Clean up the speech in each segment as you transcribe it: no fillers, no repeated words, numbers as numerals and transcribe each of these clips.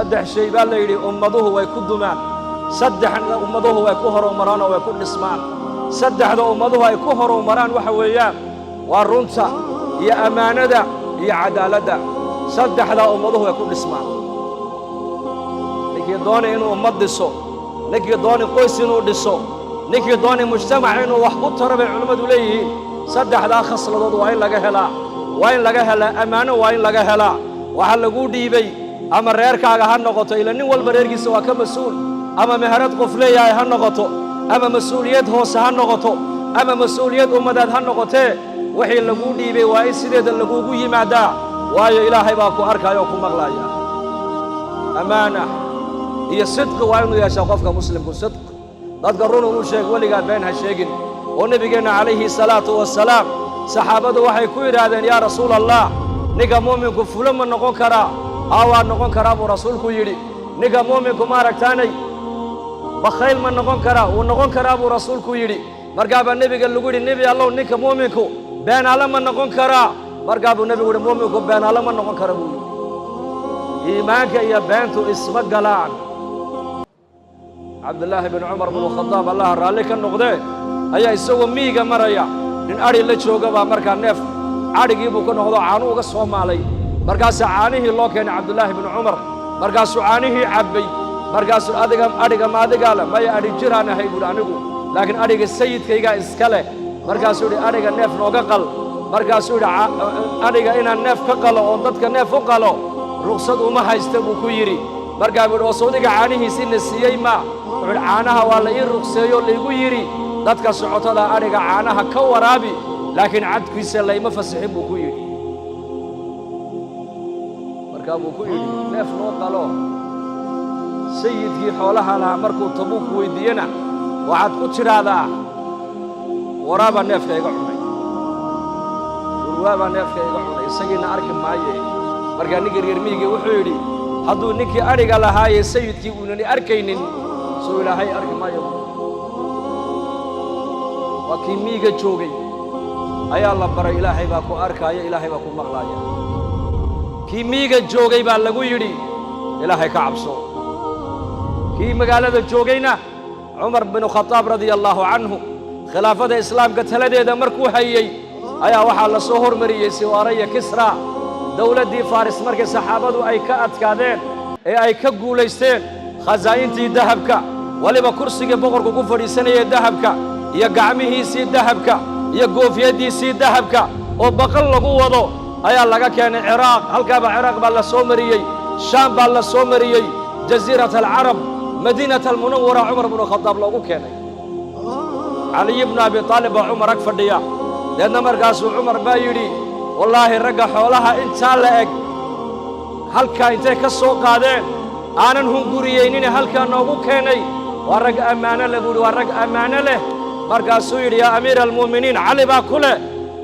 Saddex shay baa la yidhi ummaduhu way ku dumaan, saddexna ummaduhu way ku horumaraan oo way ku dhismaan. Saddexda ummaduhu ay ku horumaraan waxa weeyaan waa runta iyo ammaanada iyo caddaaladda. Saddexdaa ummaduhu way ku dhismaan. Ninkii doonay inuu ummad dhiso, ninkii doonay qoys inuu dhiso, ninkii doonay mujtamac inuu wax u taro, bay culimmadu leeyihiin, saddexdaa khasladood waa in laga helaa. Waa in laga helaa ammaano, waa in laga helaa waxaa laguu dhiibay, ama reerkaaga ha noqoto, ila nin walba reerkiisa waa ka mas-uul, ama meherad qof leeyahay ha noqoto, ama mas-uuliyad hoose ha noqoto, ama mas-uuliyad ummadeed ha noqotee, wixii laguu dhiibay waa in sideeda laguugu yimaadaa, waayo Ilaahay baa ku arkaya oo ku maqlaya. Ammaana iyo sidqi waa inuu yeeshaa qofka muslimku. Sidq, dadka run unu sheeg, weligaa been ha sheegin. Oo nebigeenna calayhi salaatu wasalaam saxaabadu waxay ku yidhaahdeen: "Yaa rasuula Allah, ninka mu'minku fulo ma noqon karaa?" "Haa, waa noqon karaa," buu rasuulku yidhi. "Ninka mu'minku maaragtaanay bakhayl ma noqon karaa?" "Wuu noqon karaa," buu rasuulku yidhi. Markaa baa nebiga lagu yidhi: "Nebi Allow, ninka mu'minku beenaale ma noqon karaa?" Markaa buu nebigu yidhi: "Mu'minku beenaale ma noqon kara," buu yidhi. Iimaanka iyo beentu isma galaan. Cabdullaahi bin Cumar binu Khadaab, Allaha raalli ka noqdee, ayaa isagoo miyiga maraya nin adhi la jooga baa markaa neef adhigii buu ka noqdo caanu uga soo maalay. Markaasaa caanihii loo keenay Cabdullaahi bin Cumar. Markaasuu caanihii cabbay. Markaasuu: "Adiga adhiga ma adigaa leh?" "Maya, adhi jiraan ahay," buuhi anigu, "laakiin adhiga sayidkaygaa iska leh." Markaasuu yidhi: "Adhiga neef nooga qal." Markaasuu yidhi: "Adhiga inaan neef ka qalo oon dadka neef u qalo ruqsad uma haysta," buu ku yidhi. Markaa buu yidhi: "Oo sawdiga caanihiisiina siiyey ma?" Wuxuu yidhi: "Caanaha waa la ii ruqseeyo, laygu yidhi dadka socotada adhiga caanaha ka waraabi, laakiin cadkiisa layma fasixin," buu ku yidhi. Markaa buu ku yidhi: "Neef noo qalo, sayidkii xoolaha lahaa markuu tabuuk weyddiiyena waxaad ku tidhaahdaa waraabaa neefka iga cunay, urwaabaa neefka iga cunay, isagiina arki maaye." Markaa ninkii reer miyigii wuxuu yidhi: "Hadduu ninkii adhiga lahaaye sayidkii uunani arkaynin, soo Ilaahay arki maayo?" Waa kii miyiga joogay ayaa la baray Ilaahay baa ku arkaaya, Ilaahay baa ku maqlaaya. Kii miyiga joogay baa lagu yidhi: "Ilaahay ka cabso." Kii magaalada joogayna, Cumar binu Khadaab radia allaahu canhu, khilaafada islaamka taladeeda markuu hayey ayaa waxaa la soo hormariyey siwaaraya Kisra, dowladdii Faris. Markii saxaabadu ay ka adkaadeen ee ay ka guulaysteen, khasaa'intii dahabka, weliba kursigii boqorku ku fadhiisanayay dahabka, iyo gacmihiisii dahabka, iyo goofyaddiisii dahabka oo baqal lagu wado ayaa laga keenay Ciraaq. Halkaaba Ciraaq baa la soo mariyey, Shaam baa la soo mariyey, Jasiirat Alcarab, Madiinat Almunawara Cumar binu Khadaab loogu keenay. Caliy bnu Abi Taalib baa Cumar ag fadhiya. Deedna markaasuu Cumar baa yidhi: "Wallaahi, ragga xoolaha intaa la eg halkaa intay ka soo qaadeen aanan hunguriyeynine halkaa noogu keenay waa rag ammaano leh," buu yidhi. "Waa rag ammaano leh." Markaasuu yidhi: "Yaa amiira almu'miniin, Cali baa ku leh,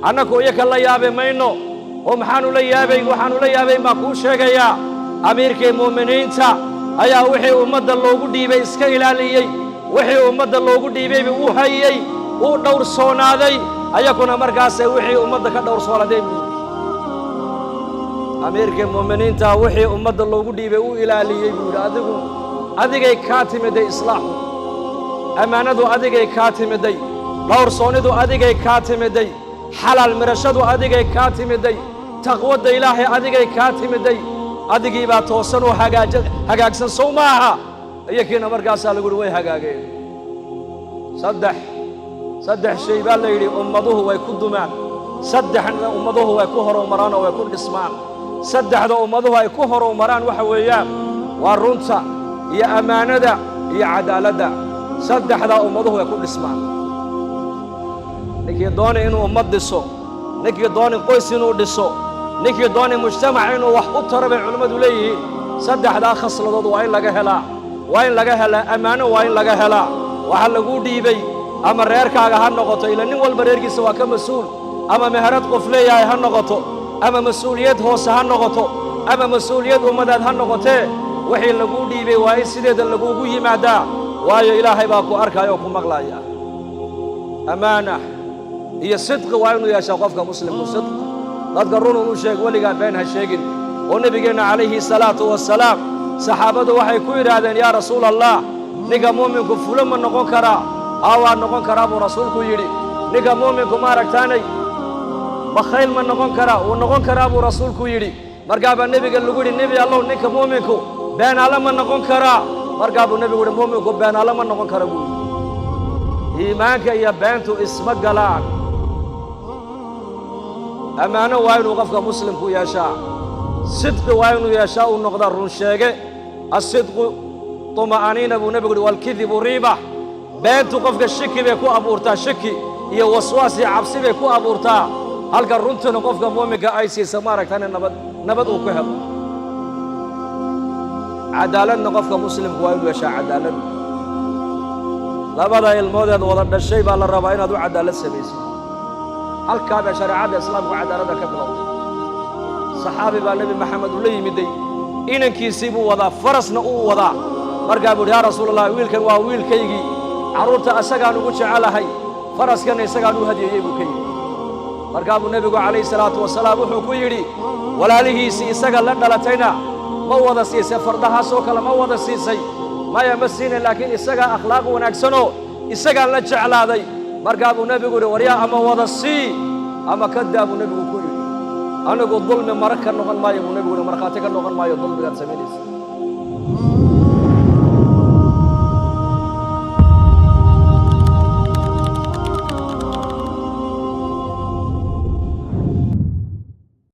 annaku iyaka la yaabi mayno." "Oo maxaanu la yaabayn?" "Waxaanu la yaabayn baan kuu sheegayaa. Amiirkii mu'miniinta ayaa wixii ummadda loogu dhiibay iska ilaaliyey, wixii ummadda loogu dhiibayba u hayey, uu dhowrsoonaaday, ayakuna markaasay wixii ummadda ka dhowrsoonadeen," buu yidhi. "Amiirkii mu'miniinta wixii ummadda loogu dhiibay u ilaaliyey," buu yidhi. "Adigu adigay kaa timiday islaaxu, ammaanadu adigay kaa timiday, dhowrsoonidu adigay kaa timiday, xalaal mirashadu adigay kaa timiday, taqwadda Ilaahay adigay kaa timiday. Adigii baa toosan oo hagaagsan, sow maaha?" Iyakiina markaasaa lagu yidhi way hagaageen. Saddex shay baa la yidhi ummaduhu way ku dumaan, saddexna ummaduhu way ku horumaraan oo way ku dhismaan. Saddexda ummaduhu ay ku horumaraan waxa weeyaan waa runta iyo ammaanada iyo caddaaladda. Saddexdaa ummaduhu way ku dhismaan. Ninkii doonay inuu ummad dhiso, ninkii doonay qoys inuu dhiso, ninkii doonay mujtamac inuu wax u taro, bay culimmadu leeyihiin, saddexdaa khasladood waa in laga helaa. Waa in laga helaa ammaano, waa in laga helaa waxaa laguu dhiibay, ama reerkaaga ha noqoto, ila nin walba reerkiisa waa ka mas-uul, ama meherad qof leeyahay ha noqoto, ama mas-uuliyad hoose ha noqoto, ama mas-uuliyad ummadeed ha noqotee, wixii laguu dhiibay waa in sideeda laguugu yimaadaa, waayo Ilaahay baa ku arkaya oo ku maqlaya. Ammaana iyo sidqi waa inuu yeeshaa qofka muslimku. Sidq, dadka run unu sheeg, weligaa been ha sheegin. Oo nebigeenna calayhi salaatu wasalaam Saxaabadu waxay ku yidhaahdeen, yaa rasuula Allah, ninka mu'minku fulo ma noqon karaa? Haa, waa noqon karaa, buu rasuulku yidhi. Ninka mu'minku, maaragtaanay, bakhayl ma noqon karaa? Wuu noqon karaa, buu rasuulku yidhi. Markaa baa nebiga lagu yidhi, nebi Allow, ninka mu'minku beenaale ma noqon karaa? Markaa buu nebigu yidhi, mu'minku beenaale ma noqon kara, buu yidhi. Iimaanka iyo beentu isma galaan. Ammaano waa inuu qofka muslimku yeeshaa, sidqi waa inuu yeeshaa, uu noqdaa run sheege. الصدق طمأنينة, buu nebigu yidhi, والكذب ريبة. Beentu qofka shiki bay ku abuurtaa, shiki iyo waswaas iyo cabsi bay ku abuurtaa, halka runtuna qofka muuminka ay siisa, maaragtane, nabad, nabad uu ku helo. Cadaaladna qofka muslimku waa inuu yeeshaa. Cadaalad labada ilmoodeed wada dhashay baa la rabaa inaad u cadaalad samaysid. Halkaa bay shareecadda islaamku cadaaladda ka bilowday. Saxaabi baa Nebi Maxamed ula yimiday, inankiisii buu wadaa, farasna uu wadaa. Markaa buu yidhi, yaa rasuul Allah, wiilkan waa wiilkaygii, carruurta asagaan ugu jecelahay, faraskanna isagaan u hadiyeeyey, buu ka yidhi. Markaa buu nebigu calayhi salaatu wasalaam wuxuu ku yidhi, walaalihiisii isaga la dhalatayna ma wada siisay fardahaasoo kale? Ma wada siisay? Maya, ma siinin, laakiin isagaa akhlaaq wanaagsanoo isagaan la jeclaaday. Markaa buu nebigu yidhi, waryaa, ama wada sii ama ka daa, buu nebigu ku yidhi. Anigu dulmi mara ka noqon maayo, buu nebigu yidhi, markhaati ka noqon maayo dulmigaad samaynaysa.